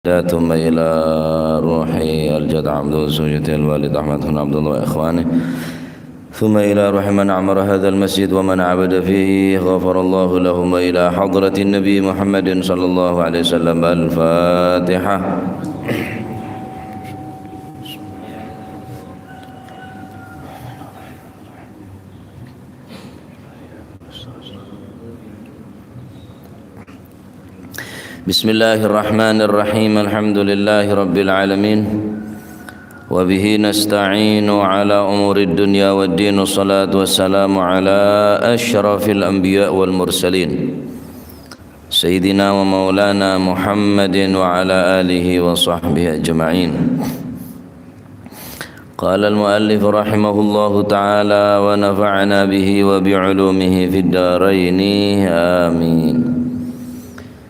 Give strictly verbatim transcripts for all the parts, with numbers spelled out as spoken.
ثم إلى روح الجد عبد الزوجة الوالد أحمد بن عبد الله وإخوانه، ثم إلى روح من عمر هذا المسجد ومن عبد فيه، غفر الله لهم، وإلى حضرة النبي محمد صلى الله عليه وسلم. الفاتحة. بسم الله الرحمن الرحيم. الحمد لله رب العالمين. وبه نستعين على أمور الدنيا والدين. والصلاة والسلام على أشرف الأنبياء والمرسلين. سيدنا ومولانا محمد وعلى آله وصحبه أجمعين. قال المؤلف رحمه الله تعالى ونفعنا به وبعلومه في الدارين. آمين.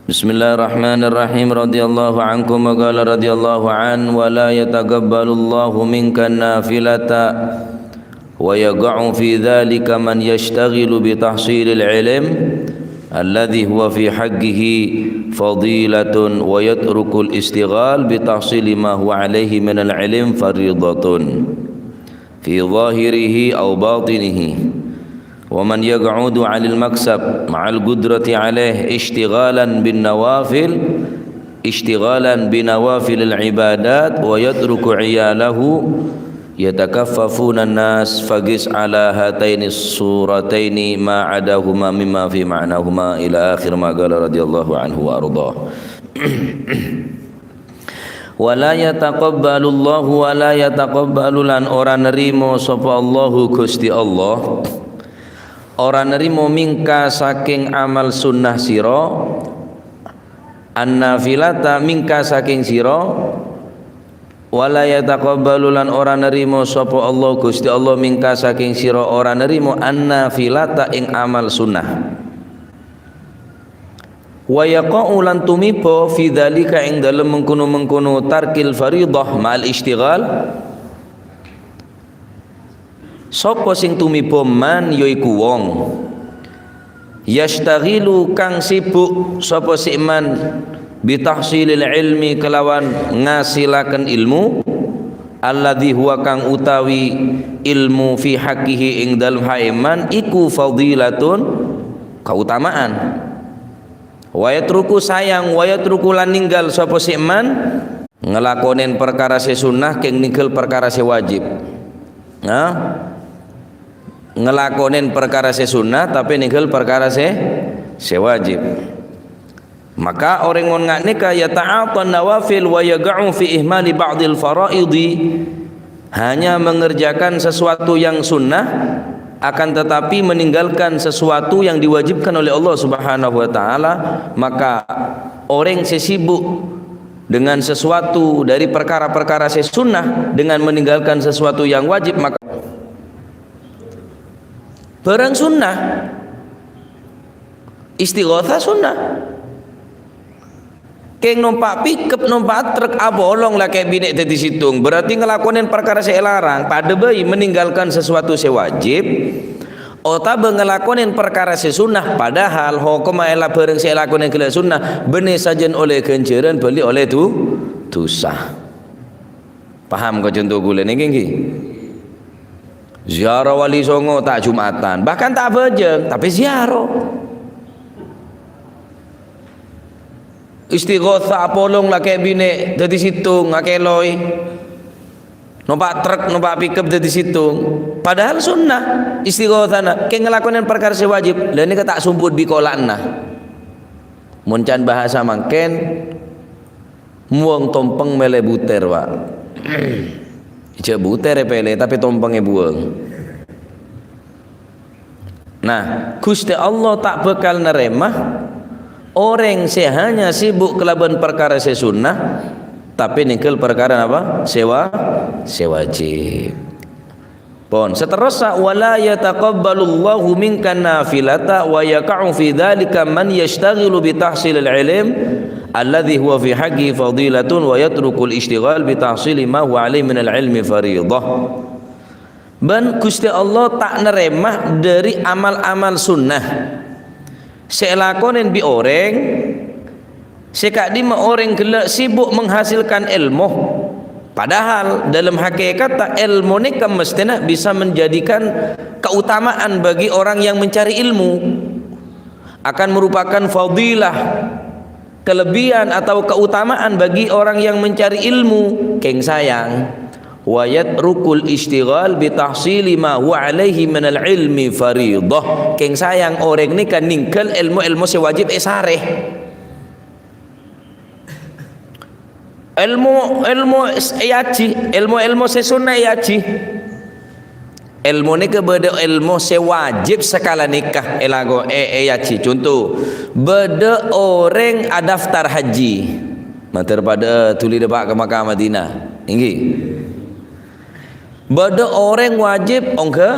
بسم الله الرحمن الرحيم. رضي الله عنكم وقال رضي الله عنه: ولا يتقبل الله منك النافلة ويقع في ذلك من يشتغل بتحصيل العلم الذي هو في حقه فضيلة ويترك الاشتغال بتحصيل ما هو عليه من العلم فريضة في ظاهره أو باطنه، ومن يقعد عن المكسب مع القدرة عليه اشتغالا بالنوافل اشتغالا بنوافل العبادات ويترك عياله يتكففون الناس فقس على هاتين الصورتين ما عداهما مما في معناهما إلى آخر ما قال رضي الله عنه وأرضاه. Wa la yataqabbalullahu, wa la yataqabbalu, lan ora nerimo sapa Allahu Gusti Allah, ora nerimo mingka saking amal sunnah sira, an-nafilata, mingka saking sira, wa la yataqabbalu, lan ora nerimo sapa Allah, Gusti Allah, mingka saking sira, ora nerimo an-nafilata, ing amal sunnah. Wa yaqa'u, lan tumiba, fi dzalika, ing dalem mengkono-mengkono, tarkil faridah ma'al isytighal. Sapa sing tumiba man, yaiku wong yashtaghilu, kang sibuk sapa si man, bi tahsilil ilmi, kelawan ngasilaken ilmu, alladzi huwa, kang utawi ilmu, fi haqqihi, ing dalem hae man, iku fadilatun, kautamaan. Wa yatruku, sayang, wa yatruku, lan ninggal sapa si man, ngelakonen perkara se sunnah keng ninggal perkara se wajib. Nah, ngelakonen perkara se sunnah tapi ninggal perkara se, se wajib. Maka oreng mon nga' neka yata'atan nawafil wa yaga'u fi ihmali ba'dil faraidi, hanya mengerjakan sesuatu yang sunnah, akan tetapi meninggalkan sesuatu yang diwajibkan oleh Allah Subhanahu wa Ta'ala, maka orang se sibuk dengan sesuatu dari perkara-perkara se sunnah dengan meninggalkan sesuatu yang wajib, maka barang sunnah, istighotsah sunnah. Keng nompa' pikep, nompa' trek apolong lake' bine' daddi settong, berarti ngelakonen perkara se elarang, pada bai meninggalkan sesuatu se wajib, otaba ngelakonen perkara se sunnah, padahal hokomma ela-, barang se elakonen gella' sunnah, benne sajjan olle ganjaran, bali olle du-, dusa. Paham ko conto kula niki nggih? Ziarah Wali Songo ta' Jumatan, bahkan ta' abhâjâng, tapi ziarah. Istighotsah apolong lake' bine' daddi settong, akeloi. Nompa' trek, nompa' pikep daddi settong. Padahal sunnah istighotsana, keng ngelakonen perkara se wajib. Lah neka ta' sompot bi' kola'na. Mon can bahasa mangken, muwâng tompeng mele buter, Pak. Jhâ' buter epele, tapi tompeng ebuwâng. Nah, Guste Allah ta' bakal narema oreng se hanya sibuk kalaban parkara se sunnah, tapi nenggal parkara napa? Se wa-, se wajib. Pon, saterrossa, "Wa la yataqabbalullahu minka nafilata wa yaqa'u fi dzalika man yashtaghilu bi tahsilil ilm alladzi huwa fi haqqihi fadilatun wa yatrukul isytighal bi tahsili ma huwa alaihi minal ilmi faridah." Ban Guste Allah ta' narema dhari amal-amal sunnah se elakonen bi' oreng Sè ka'dimma orèng ghellâ' sibuk menghasilkan èlmo. Padahal dalam hakikatta èlmo nèka mestèna bisa menjadikan keutamaan bagi orang yang mencari ilmu. Akan merupakan fadilah, kelebihan atau keutamaan bagi orang yang mencari ilmu. Kèng sayang, wa yatrukul isytighal bi tahsili ma huwa alaihi minal ilmi faridah. Kèng sayang, orèng nèka nèngghâl èlmo-èlmo sè wajib èsarè. Èlmo, èlmo s-, èajhi, èlmo-èlmo sè sonnat èajhi. Èlmo nèka bâdâ èlmo sè wajib sakala nèka èlako-, è-, èajhi. Conto, bâdâ orèng adaftar haji. Mator padâ dhuli dâpa' ka Makkah Madinah. Èngghi. Bâdâ orèng wajib ongghâ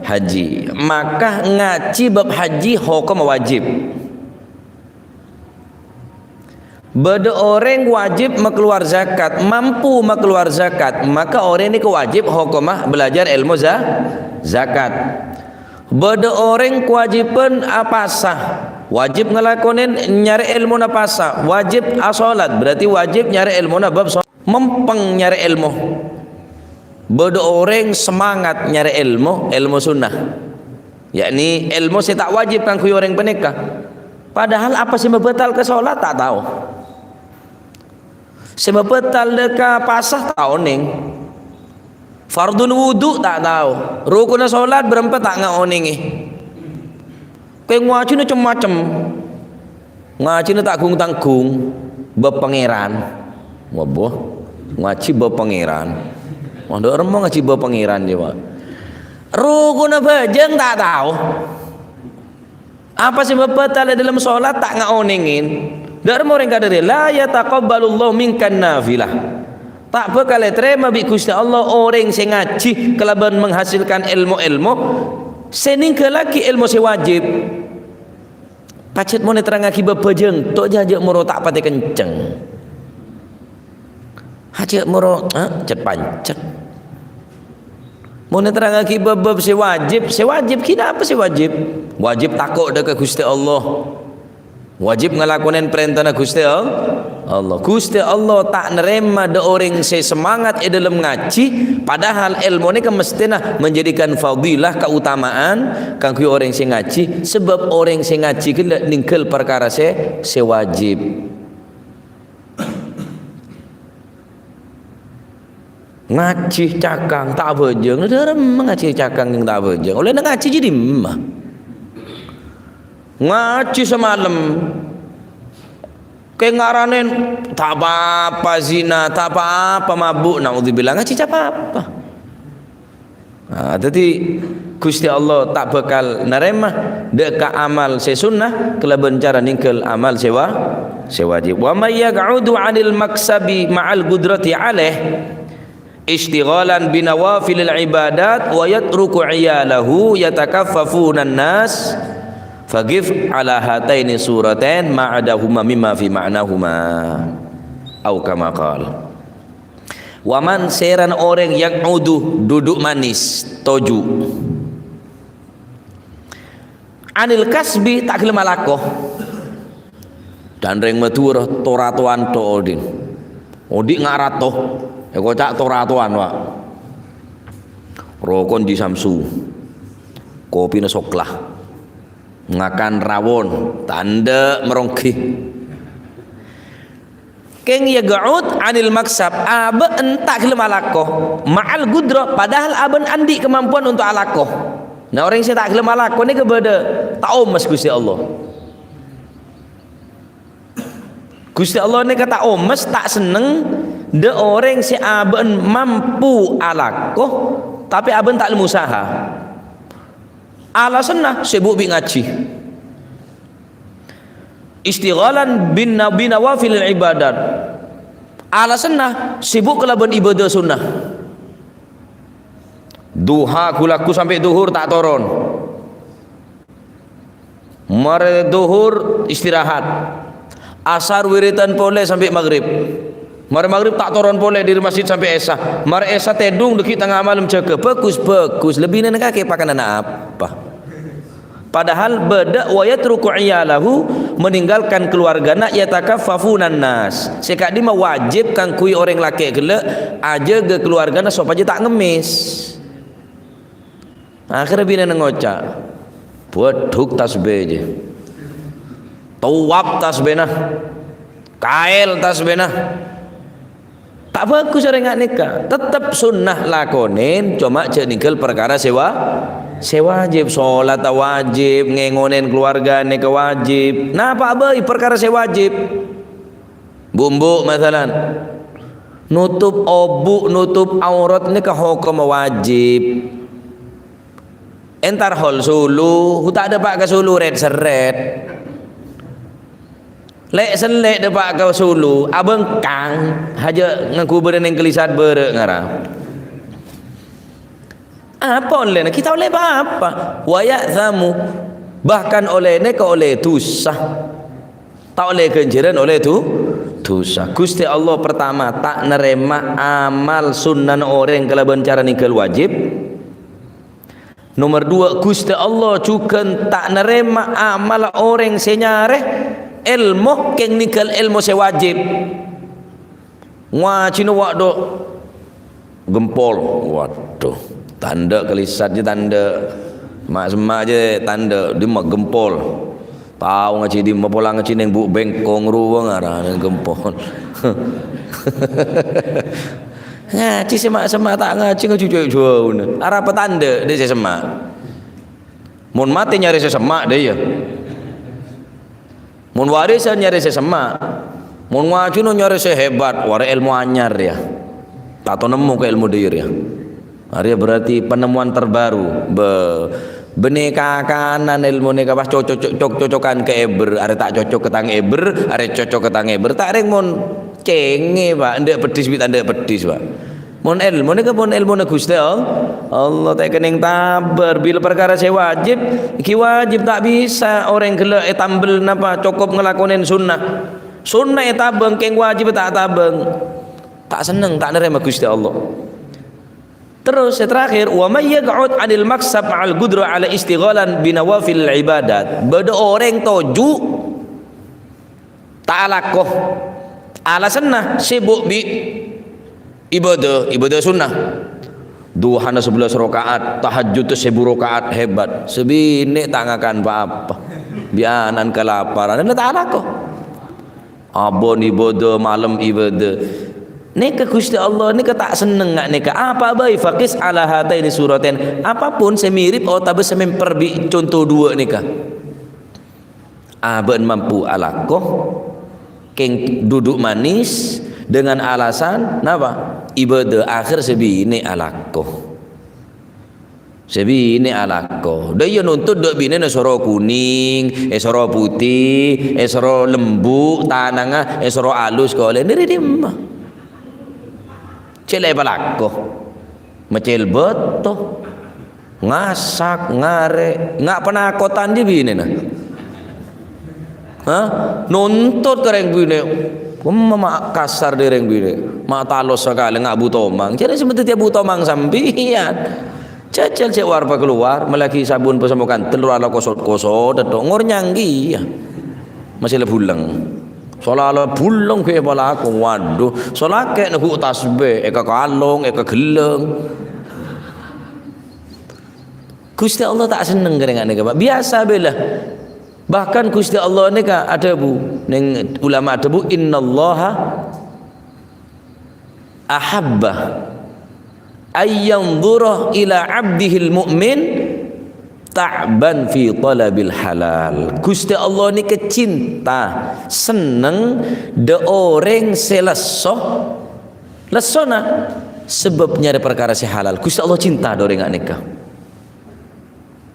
haji. Maka ngajhi bab haji hokomma wajib. Bâdâ orèng wajib makalowar zakat, mampu makalowar zakat, maka orèng nèka wajib hokomma belajar èlmo za-, zakat. Bâdâ orèng kawâjibhân apasa, wajib ngalakonè nyarè èlmona pasa, wajib asolat, berarti wajib nyarè èlmona bab so-, mempeng nyarè èlmo. Bâdâ orèng semangat nyarè èlmo, èlmo sunnah. Yakni èlmo sè ta' wajib kaangghuy orèng panèka. Padahal apa sè mabatalka solat ta' tao. Sè mabatal dâ' ka pasa ta' onèng. Fardhun wudu ta' tao. Rukonna solat bârâmpa ta' ngaonèngè. Kè ngajhina cem-macem. Ngajhina ta' gung-tanggung, bab Pangèran. Wabbo, ngajhi bab Pangèran. Wah, dâ' remma ngajhi bab Pangèran, jâ, Pak. Rukonna bhâjâng ta' tao. Apa sè mabatal è dâlem solat ta' ngaonèngè. Dâ' remma orèng kadhâriyâ, "La yataqabbalullahu minkan nafilah." Ta' bhâkal ètarèma bi' Ghustè Allah orèng sè ngajhi kalabân menghasilkan èlmo-èlmo sè nèngghâllaghi èlmo sè wajib. Pajhât mon èterrangngaghi bab bhâjâng, to' jâ-, jâ' moro ta' patè kencèng. Ajâ' moro, eh, cèt-pancèt. Mon èterrangngaghi bab-bab sè wajib, sè wajib ghina apa sè wajib? Wajib tako' dâ' ka Ghustè Allah. Wajib ngalakonè parèntana Ghustè Al-, Allah. Ghustè Allah ta' narèma dâ' orèng sè semangat è dâlem ngajhi, padahal èlmo nèka mestèna menjadikan fadilah, keutamaan, kaangghuy orèng sè ngajhi, sabâb orèng sè ngajhi ghellâ' nèngghâl parkara sè, sè wajib. Ngajhi cakang ta' bhâjâng, dâ' remma ngajhi cakang sè ta' bhâjâng. Ollèna ngajhi jâ' dimma? Ngajhi samalem. Kè ngaranè ta' pa-apa zina, ta' pa-apa mabuk, naudzubillah, ngajhi ta' pa-apa. Nah, dhâddhi Ghustè Allah ta' bhâkal narèma dâ' ka amal sè sunnah kalabân cara nèngghâl amal sè wa-, sè wajib. "Wa may yaq'udu 'anil maksabi ma'al qudrati 'alaih, isytighalan bi nawafilil ibadat, wa yatruku 'iyalahu yatakaffafunan nas, faqif 'ala hataini suratain ma'adahuma mimma fi ma'nahuma." Au kama qal. Wa man, sèrana orèng yaq'udu, duduk manis, toju'. 'Anil kasbi, ta' ghellem alako. Dân rèng Madhurâ to-ratowan to' odi'. Odi' nga' rato, èkoca' to-ratowan, Pak. Rokon jhi samsu. Kopina sokla. Ngakan rawon, tandhâ' maronggi. Kèng yaq'ud 'anil maksab, abâ'na ta' ghellem alako, ma'al qudrah, padahal abâ'na andi' kamampuan untuk alako. Nah, orèng sè ta' ghellem alako nèka bâdâ ta' omes Ghustè Allah. Ghustè Allah nèka ta' omes, ta' senneng, dâ' orèng sè abâ'na mampu alako, tapè abâ'na ta' lem usaha. Alasanna sibuk bi' ngajhi. Istighalan bin na-, bi nawafilil ibadat. Alasanna sibuk kalabân ibadah sunnah. Duha ghu-lagghu sampè' dhuhur ta' toron. Marè dhuhur istirahat. Asar wiridan polè sampè' maghrib. Marè maghrib ta' toron polè dhâri masjid sampè' Isya. Marè Isya tèdung dâgghi' tengnga malem jâgâ. Bagus, bagus. Lebbi nèngkakè pakananna apa? Padahal bâdâ wa yatruku 'iyalahu, meninggalkan keluargana, yatakaffafunan nas. Sè ka'dimma wajib kaangghuy orèng lakè' ghellâ' ajâgâ keluargana sopajâ ta' ngemmès. Akhèrra binèna ngoca', "Bâdhuk tasbih jâ. Towap tasbihna. Kaèl tasbihna." Ta' bhâghus orèng nga' nèka. Tettep sunnah lakonè, coma jhâ' nèngghâl parkara sè wa-, sè wajib. Sholata wajib, ngèngonè keluarga nèka wajib. Napa'a bhâi parkara sè wajib? Bu'-embu', masalan, nutup obu', nutup aurat nèka hokomma wajib. Entar hol solo, hu ta' dâpa' ka solo rèt-serrèt. Lè'-sellè' dâpa' ka solo, abhângkang, hajâ' ngangghuy bârâ' nèng kalisat bârâ' ngara. Apa ollèna? Ghi' ta' ollè pa-apa. Wa ya'thamu. Bahkan ollè nèka ollè dhusa. Ta' ollè ghânjhârân, ollè dhu-, dhusa. Ghustè Allah, pertama, ta' narèma amal sunnana orèng kalabân cara nèngghâl wajib. Nomer dua, Ghustè Allah jhughân ta' narèma amalla orèng sè nyarè èlmo kèng nèngghâl èlmo sè wajib. Ngajhina wa' dhu, ghempol. Waduh, tandhâ' kalisat jâ tandhâ'. Ma'-, semma' jâ tandhâ', dimma ghempol. Tao ngajhi dimma, pola ngajhi nèng bu' bengkong rowa ngarana ghempol. Ngajhi semma'-semma' ta' ngajhi, ngajhi jhâ-, jhâuna. Arapa tandhâ' dâ' sè semma'? Mon matè nyarè sè semma' dâ' iyâ. Mon warisan nyarè sè semma'. Mon ngajhuna nyarè sè hebat, wara èlmo anyar, yâ. Ta' tao nemmo ka èlmo dâ' iyâ, yâ. Arèya berarti penemuan terbaru. Bâ-, bânnè kakanan èlmo nèka pas cocok, cocok, cocokan ka èbher, arè ta' cocok ka tang èbher, arè cocok ka tang èbher. Ta' rèng mon cèngè, Pak, endâ' peddhis bi' ta' endâ' peddhis, Pak. Mon èlmo nèka pon èlmona Ghustè All-, Allah, ta' kennèng tabâr. Bilâ parkara sè wajib, ghi wajib, ta' bisa orèng ghellâ' ètambel napa cokop ngalakonè sunnah. Sunnah ètabâng, kèng wajib ta' tabâng. Ta' senneng, ta' narèma Ghustè Allah. Terros sè terakhir, "Wa may yaq'ud 'anil maksab ma'al qudra 'ala istighalan bi nawafil ibadat." Bâdâ orèng toju' ta' alako. Alasanna sibuk bi' ibadah, ibadah sunnah. Duhana sabellâs raka'at, tahajjud sèbu raka'at, hebat. Sè binè' ta' ngakan pa-apa. Bi' ana'na kalaparan, ta' alako. Abân ibadah, malem ibadah. Nèka Ghustè Allah nèka ta' senneng nga' nèka. Apa bhâi? Faqis ala hataini suratain. Apapun sè mirip otabâ sè mèmper bi' conto duwâ' nèka. Abâ'na mampu alako, kèng duduk manis dengan alasan, napa? Ibadah, akhèr sè binè' alako. Sè binè' alako. Dâ' iyâ nuntut dâ' binèna èsoro kuning, èsoro putih, èsoro lembu' tanangnga, èsoro alus kolè. Nèrè dimma? Cè' la èpalako. Mecèl bâto. Ngasak, ngarè', nga' panakotan dhi binèna. Hah? Nuntut ka rèng binè'. Kemma ma' kasar dhi rèng binè'. Ma' talos sakalè nga' Abu Tomang. Jârèya sè madhâddhi Abu Tomang sampèyan. Jhâjhâl cè' warpa kalowar, mellèaghi sabun pasemmo kandel, ora la kosot-kosot, tètto ngor nyanggi, ya. Masih la buleng. Sola la buleng ghi' palako, waduh, sola kè' neggu' tasbih, èkakalong, èkagelleng. Ghustè Allah ta' senneng kèng nga' nèka, Pak. Biyasa bhâi la. Bahkan Ghustè Allah nèka adhâbu, nèng ulama adhâbu, "Innallaha ahabba ayyanzura ila abdihil mu'min ta'ban fi talabil halal." Ghustè Allah nèka cinta, senneng, dâ' orèng sè lesso, lessona sabâb nyarè parkara sè halal. Ghustè Allah cinta dâ' orèng nga' nèka.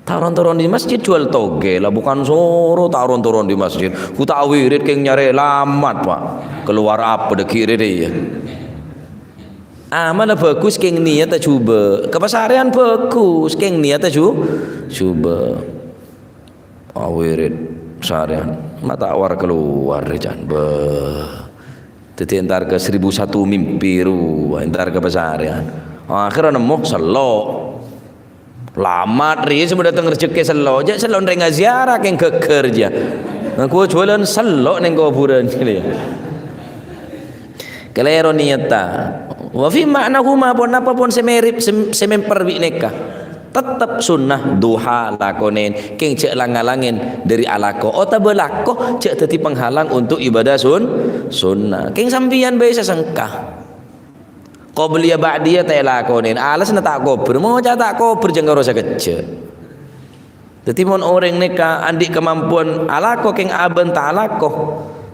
Ta' ron-toron dhi masjid, jual togè la, bukan soro ta' ron-toron dhi masjid. Ghu ta' awirid kèng nyarè alamat, Pak. Kalowar apa dâggi' rè, ya. Amalla bhâghus kèng niyatta jhubâ'. Ka pasarèyan bhâghus kèng niyatta jhu-, jhubâ'. Awirid sarèyan. Ma' ta' war-kalowar, jân. Bâh. Dhâddhi entar ka seribu satu mimpi rowa, entar ka pasarèyan. Akhèrra nemmo sello'. Alamat rèya sè bâdâ teng rejhekkè sello', jhâ' sello' nrèngnga ziarah kèng ghâgghâr jâ. Ngaku juwâlân sello' neng kobhurân, gitu ya. Kalèro niyata. Wa fi ma'nahuma, pon-, napa pon sè mirip, sè, sè mèmper bi' nèka. Tettep sunnah duha lakonè, kèng jhâ' lang-ngalangè dâri alako. Otabâ lako jhâ' dhâddhi penghalang untuk ibadah sun-, sunnah. Kèng sampèyan bhâi sè sengka. Qobliyah ba'diyah ta' èlakonè. Alasanna ta' kobhur, maca ta' kobhur jhâ' karo sakejjhâ'. Dhâddhi, mon orèng nèka andi' kamampowan alako kèng abân ta' alako,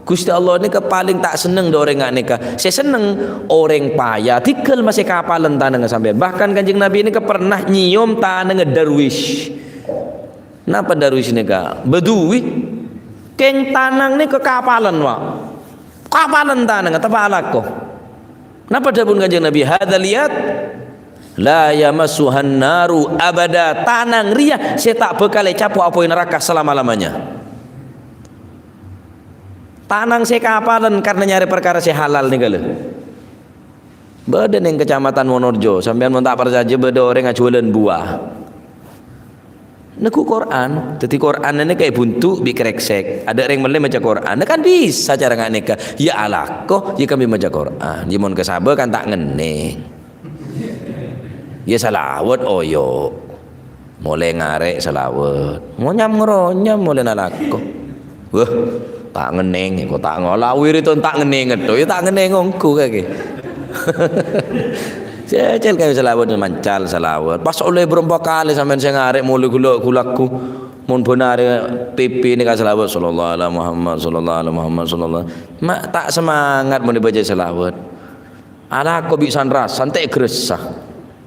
Ghustè Allah nèka palèng ta' senneng dâ' orèng nèka. Sè senneng orèng paya, dhigghâl masè kapalen tanangnga sampèyan. Bahkan Kanjeng Nabi nèka pernah nyèyom tanangnga darwis. Napa darwis nèka? Baduwi. Kèng tanang nèka kapalen, Pak. Kapalen tanangnga, teppa' alako. Napa dhâbuna Kanjeng Nabi? "Hadzal yad la yamassuhan naru abada." Tanang rèya sè ta' bhâkal ècapo' apoy naraka salama-lamanya. Tanang sè kapalen karna nyarè parkara sè halal nèka lho. Bâdâ neng Kecamatan Wonorejo, sampèyan mon ta' parcajâ bâdâ orèng ajuwâlân buwâ. Neggu' Qur'an, dhâddhi Qur'an nèka èbhuntu' bi' krèksèk. Adâ' rèng mellè maca Qur'an, kan bisa cara nga' nèka. Ya alako, ya kabbhi maca Qur'an. Ya mon kasabâ kan ta' ngennèng. Ya salawat, oyo. Molè ngarè' salawat. Monyam-ngaronyam molè nalako. Wah, ta' ngennèng, kok ta' ngola wirid ta' ngennèng, to ya ta' ngennèng ongghu kakè. Cècèl kakè salawat, mancal salawat. Pas ollè bârâmpa kalè sampèyan sè ngarè' molè ghulâ-, ghulâghu. Mon bân arè pèpè nèka salawat, "Sallallahu ala Muhammad, sallallahu ala Muhammad, sallallahu." Ma' ta' semangat mon èbâca salawat. Alako bi' san-rasan ta' ègressa.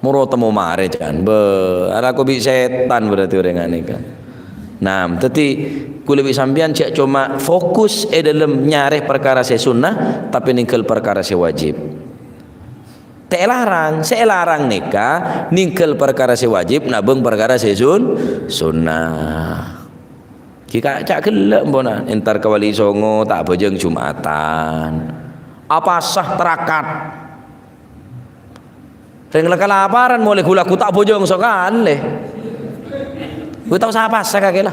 Moro temmo marè, jân. Bâ, alako bi' sètan berarti orèng nèka. Nah, dhâddhi kaulâ bi' sampèyan jhâ' coma fokus è dâlem nyarè parkara sè sunnah, tapè nèngghâl parkara sè wajib. Ta' èlarang, sè èlarang nèka nèngghâl parkara sè wajib, nabâng parkara sè sun-, sunnah. Ghi' ka-, ca' ghellâ' empona, entar ka Wali Songo ta' abhâjâng Jum'atan. Apasa tarakat. Rèng la kalaparan molè ghulâghu ta' abhâjâng sakalè. Ghulâ tao sa apasa kakè la.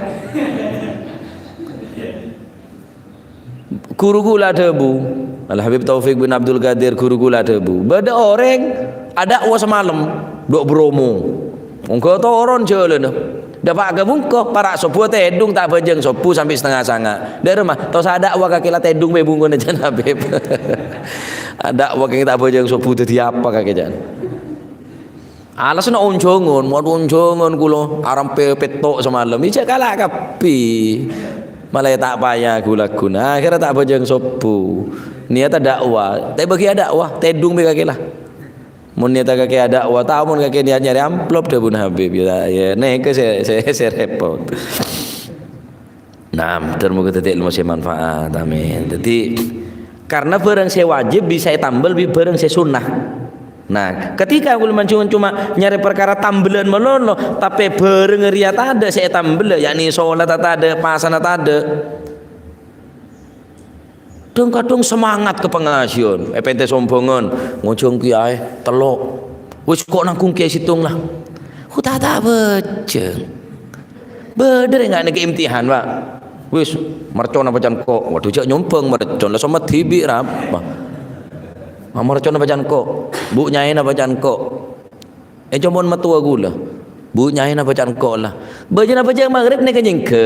Ghuru ghulâ adhâbu, Al Habib Taufik bin Abdul Qadir, ghuru ghulâ adhâbu, bâdâ orèng adâ'wa samalem, dhu' bâromo. Mongghâ toron jhâlânna. Dâpa' ka bungko, para' sobbhu tèdung ta' abhâjâng sobbhu sampè' satengnga sanga'. Dâ' remma, tos adâ'wa kakè la tèdung mè' bungkona jân Habib. Adâ'wa kakè ta' abhâjâng sobbhu dhâddhi apa kakè jân? Alasanna onjhângan, mon onjhângan kaulâ arampè pètto' samalem, iyâ jhâ' kala' kabbhi. Malah ta' paya ghulâghuna, akhèrra ta' abhâjâng sobbhu. Niyata dâ'wa, ta' bâgi adâ'wa, tèdung bi' kakè la. Mon niyata kakè adâ'wa, ta' mon kakè niyat nyarè amplop, dhâbuna Habib, ya, ya, nèka sè, sè, sè rèpot. Nah, mudah-mudahan dhâddhi ilmu sè manfaat. Amin. Dhâddhi, karena bârâng sè wajib bisa ètambel bi' bârâng sè sunnah. Nah, ketika kaulâ manjhângan coma nyarè parkara tambellan malolo, tapè bârâng rèya tadâ' sè ètambel, yakni sholat tadâ', pasana tadâ'. Dhâng-kadhâng semangat ka pangajiyân, èpèntè sombhângan, ngonjhâng kèyaè tello'. Wis kok nanggung kèyaè sèttong la. Ku ta' ta' abhâjâng. Bâdâ rè nga' nèka imtihan, Pak. Wis, mercon apa can kok? Waduh, jhâ' nyombhâng mercon, la somma dhibi' ra apa? Ah, mercon apa can kok? Bu' nyaèna apa can kok? È, comon mattowa kaulâ. Bu' nyaèna apa can kok la? Bâjâna abhâjâng maghrib nèka nyèngghâ.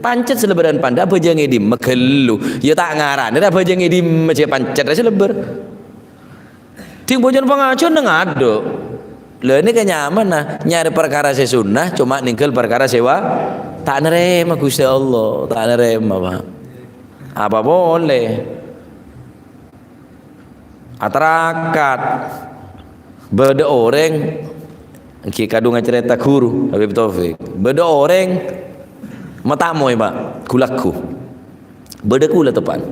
Pancet sè lebbhârân pandâ abhâjâng è dimma ghâllu. Ya ta' ngaranè ra abhâjâng è dimma jhâ' pancet ra sè lebbhâr. Dhing bhâjâna pangajiyân neng adâ'. Lha nèka nyamana nyarè parkara sè sunnah, coma nèngghâl parkara sè wa-, ta' narèma Ghustè Allah, ta' narèma, Pak. Apa polè? Atarakat. Bâdâ orèng, èngghi kadhung acarèta ghuru, Habib Taufik. Bâdâ orèng matamoy, Pak, ghulâghu. Bâdâ kaulâ teppa'na.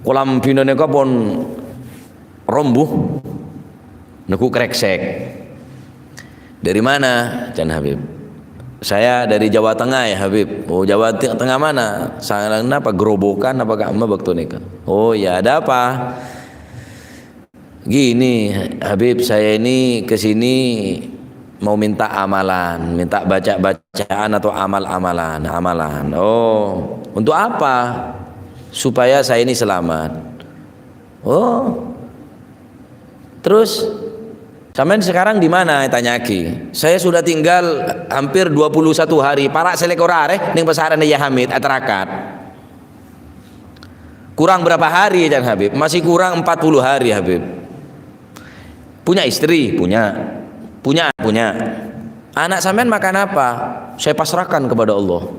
Kalambhina nèka pon rombu, neggu' krèksèk. "Dari mana?" can Habib. "Saya dari Jawa Tengah, ya, Habib." "Oh, Jawa Te-, Tengah mana?" "Sana apa, Gerobokan apa kamma bâkto nèka?" "Oh, ya, ada apa?" "Gini, Habib, saya ini ke sini mau minta amalan, minta baca-bacaan atau amal-amalan, amalan. Oh, untuk apa? Supaya saya ini selamat. Oh. Terus, "Sampean sekarang di mana?" tanya lagi. "Saya sudah tinggal hampir dua puluh satu hari, para' sè lèkor arè neng pesantren Yahya Hamid, atarakat." "Kurang berapa hari?" can Habib. "Masih kurang empat puluh hari, Habib." "Punya istri?" "Punya." "Punya, punya." "Anak sampean makan apa?" "Saya pasrahkan kepada Allah."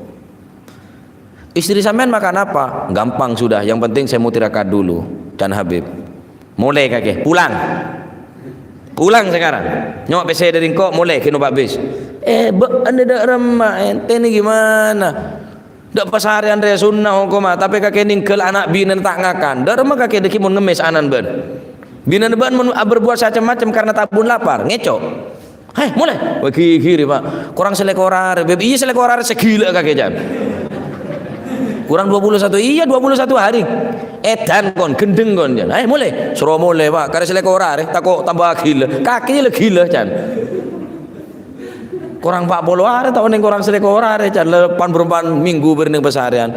"Istri sampean makan apa?" "Gampang sudah, yang penting saya mau tirakat dulu," can Habib. "Molè kakè, pulang. Pulang sekarang. Nyok' pèssè dâri engko', molè kèno Pak Bis." "Eh, bâ'na dâ' remma, ente ini gimana? Dâ' pasarèyan rè sunnah hokomma, tapè kakè nèngghâl ana' binèna ta' ngakan. Dâ' remma kakè dâgghi' mon ngemmès ana'na bâ'na. Binèna bâ'na mon berbuat macem-macem karena tabun lapar, ngèco'." "Hei, molè!" Wah, ghighiri, Pak. "Kurang sè lèkor arè, Bib." "Iyâ, sè lèkor arè sè ghilâ kakè, can. Kurang dua puluh satu." "Iyâ, dua puluh satu hari. Edan kon, ghendheng kon, can. Hei, molè!" Soro molè, Pak. "Karè sè lèkor arè, tako' tamba ghilâ. Kakè la ghilâ, can. Kurang empat puluh hari, tao neng kurang sè lèkor arè, can. La pan-bârâmpan minggu bâri' neng pasarèyan."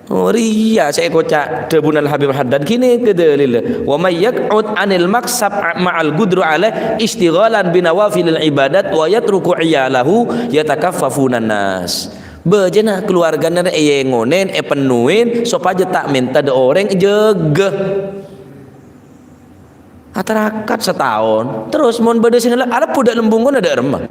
Oh, rèya sè èkoca' dhâbuna Al-Habib Haddad, ghânèka dalilla, "Wa may yaq'ud 'anil maksab ma'al qudra alaih istighalan bi nawafilil ibadat wa yatruku 'iyalahu yatakaffafunan nas." Bâjâna kaluwargana rè èyèngonè, èpennowè sopajâ ta' mènta dâ' orèng èjâgâ. Atarakat sataon, terros mon bâdâ sè ngella', alebbhu dâ' lembung kono dâ' remma.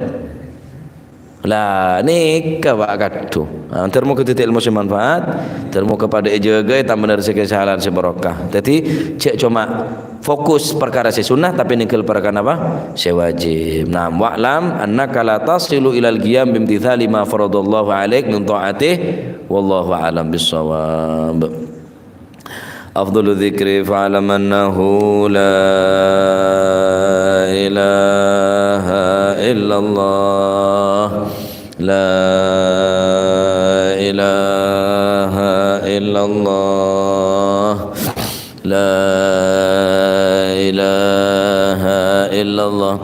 La, nèka, Pak, kadhu. Ah, ter moghâ dhâddhi ilmu sè manfaat, ter moghâ padâ èjâgâ, ètambâna rejhekkè sè halal sè barokah. Dhâddhi, jhâ' coma fokus parkara sè sunnah, tapè nèngghâl parkara apa? Sè wajib. Nah, "Wa'lam annaka la tasilu ilal qiyam bimtithali ma faradallahu alaik min ta'atih." Wallahu a'lam bissawab. Afdalu dzikri fa'lam annahu la ilaha illallah. La ilaha illallah. La ilaha illallah.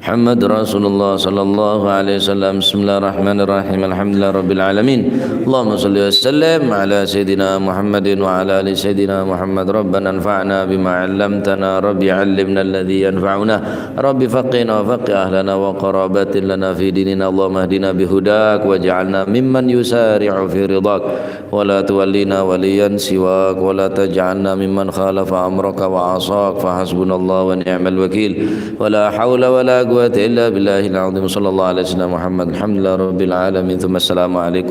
Muhammadur Rasulullah sallallahu alaihi wasallam. Bismillahirrahmanirrahim. Alhamdulillahirabbil alamin. Allahumma shalli wa sallim ala sayyidina Muhammadin wa ala ali sayyidina Muhammad. Rabbana anfa'na bima 'allamtana. Rabbi 'allimna alladhi yanfa'una. Rabbi faqqihna wa faqqih ahlana wa qarabatin lana fi dinina. Allahumma ihdina bihudak waj'alna mimman yusari'u fi ridhak. ولا تولنا وليا سواك، ولا تجعلنا ممن خالف أمرك وعصاك، فحسبنا الله ونعم الوكيل، ولا حول ولا قوة إلا بالله العظيم. صلى الله على سيدنا محمد. الحمد لله رب العالمين. ثم السلام عليكم.